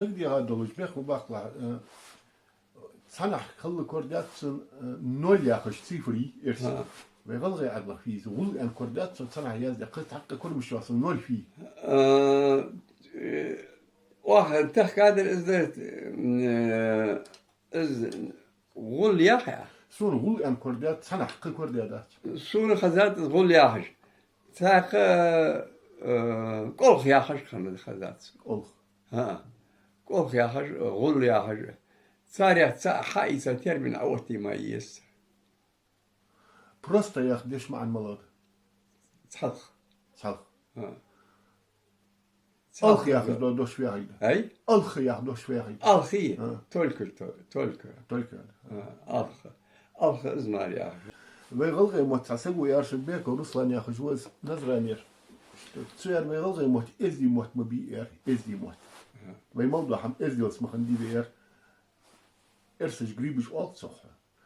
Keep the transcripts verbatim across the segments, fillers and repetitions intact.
Дагадеха долаш бехк ба баккхалахь, э, цхьаннахьа хала корадаьд цун, э, ноль яхаш цифра йий эрсий. ХӀа. Вай гӀалгӀай Ӏаьдалах фу я из, гӀул аьнна корадаьд цун, цхьаннахьа яздаь, кхы цхьаккха кормаш йоацаш ноль фу йий. Э, э, оаха тахкадар из да, э, из гӀул яхий? Сона гӀул аьнна корадаьд, цхьаннахьа кхы корадаьдац. Сона хезад из гӀул яхаш. Цхьаькха, э, кӀолх яхаш хана хезад. КӀолх. ХӀа. КӀолх яхаш, гӀул яхаш. Царех цаӀ хьаийца термин Ӏооттае ма еза. Просто яха деша маӀан малагӀа да? Цхьалха. Цхьалха. ХӀа. Алх яхаш дош фу яхилга да? Ай? Алх яха дош фу яхилга да? Алх. ХӀа. Только, то-, только. Только. ХӀа, алх. Алх из мара яхаш. Вай гӀалгӀай мотт цхьа саг ва, Яршев Бека Руслан яхаш ва из, Назранера. Цу аьлар вай гӀалгӀай мотт эздий мотт ма бий аьлар, эздий мотт. ХӀа. Вай мел дола хӀама эзделца ма хиннадий вай аьлар. Эрсаша грибаш оал цох.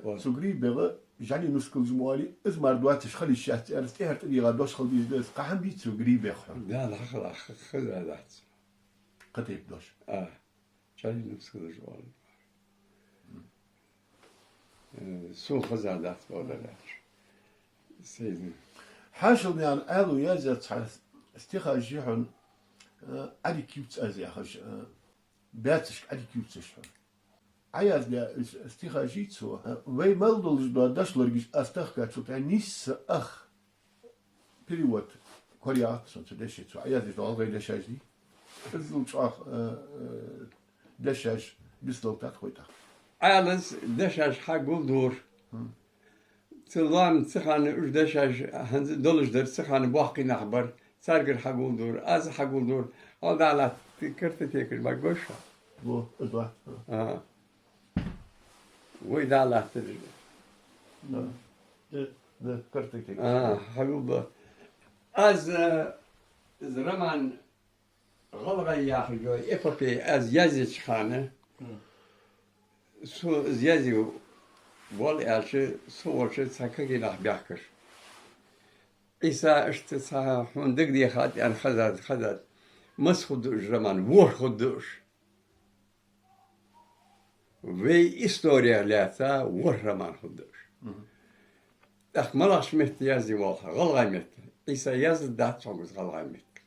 Оал. Цу грибех жӀали нускалаш ма оалий, из мара доацаш хила йиш яц аьлар, тӀехьара тӀадийгӀа дош хила дезаш да из. Кхы хӀама бий цу грибех хьона? Дала хьахила х-, хезадац. Кхы тайпа дош? А, жӀали нускалаш оал. Э, сона хезадац, бакъдар аьлча. Сайна. Хьашалнаькъан Ӏаьлас яздаь цхьа стихаш я хьона, э, «Ӏадика ювц аз» яхаш, э, баьцашка Ӏадика ювцаш хьона. Ӏаяздаь из стихаш йий цо. Вай мел долаш дола дошлоргаш аз тахкачул тӀехьа нийсса ах перевод кораяьяц сона цу дешаца. Ӏаяздеш дола гӀалгӀай дешаш дий? Иззал чӀоагӀа, э, э, дешаш бицдалийтад тхоай тӀа. Ӏаьлас дешаш хьагулдора. Хм. Цу лоам цу хана уж дешаш хӀанз долаш дар, цу хана боккхий нах бар, царгара хьагулдора, аз хьагулдора, хьалдалат картотекаш багош. Во, из ва. А. Вай далаттар. Да. Да, да, картотека. А, хьагулдора. Аз, э, из роман «ГӀалгӀай» яхаш йола эпопея аз язъеча хана, мм, со из язъе воал аьлча, со волча цхьа кагий нах баьхкар. Ӏийса, иштта цхьа хьона дагадехад аьнна хезад, хезад. Масса хургда уж роман, ворхӀ хургда уж. Вай исторех лаьца ворхӀ роман хургда уж. Мгм. ТӀаккха малагӀча метте язъе воал хьо? ГӀалгӀай метте. Ӏийса яздаьдац хьога из гӀалгӀай метте.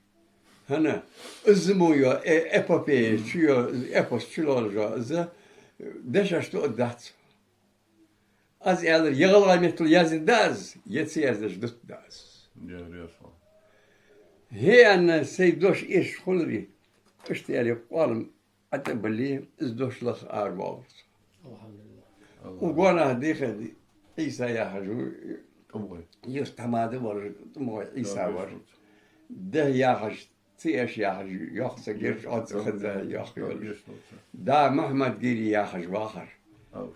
ХӀана? Из мо йола э-, эпопея, мгм, чу йола, эпос чулоалаш йола из, дешаш тоъаргдац. Аз аьлар, е гӀалгӀай меттала яздаьд аз, е ца яздаьдеш дутаргда аз. Я, я, со. ХӀе аьнна, сай дош эшаш хулар, иштта аьле, къоалам ӀотӀабилле, из дош лаха аравоалар со. АлхьамдулиллахӀ. Укх гонахьа дийхад Ӏийса яхаш ва. ТӀумгӀой. Юртамада вар, ТӀумгӀой Ӏийса вар. Дехьа яхаш, Цеэш яхаш йоккха саг яр, чӀоагӀа цӀихеза йоккха йолаш. Да, Мухьаммад-Гири яхаш вахар.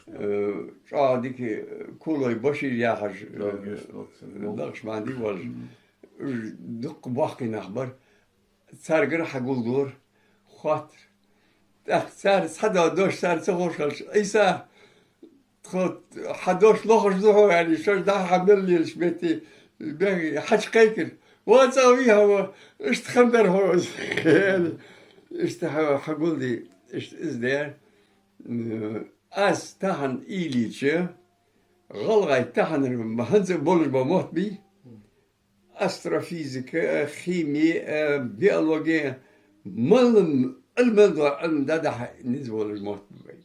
Э, чӀоагӀа дика, Кулой Башир яхаш, э, нахшбанди волаш. Уж дукха боккхий нах бар. Царгара хьагулдора, хоттар. ТӀаккха цар цхьадола дош цар ца ховш хилча: «Ӏийса, тхо хьа дош лохаш да хьона», — аьле, шоаш дӀа-хьа мел лелача метте бехк хьачукхайкар. «Ва, цӀа вий хьо, ва, иштта хиннадар хьона из», — аьле. Иштта хьо-, хьагулде, иштта из дар. М, аз тахан уйла йича, гӀалгӀай таханара ма хӀанз а болаш бола мотт бий, астрофизика, хими, э, биологи, мел-, мел-, мел дола Ӏилма дӀадахьа низ болаш мотт ба вай.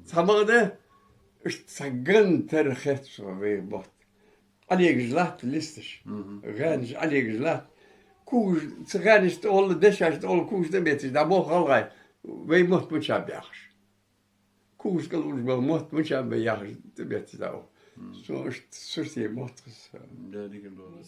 Цхьабакъда, иштта цхьа ган тара хет сона вай мотт. Ӏолегаш латт листаш. Мгм. ГӀаьнаш Ӏолегаш латт. Когаш, цу гӀаьнашта тӀагӀолла, дешашта тӀагӀолла когаш тӀабетташ дӀаболх гӀалгӀай, вай мотт мичаб яхаш. Когаш кӀал уж бола мотт мичаб яхаш тӀабетташ дӀаболх. Мгм. Сона иштта сурте мотт хоза. Да, дика дола.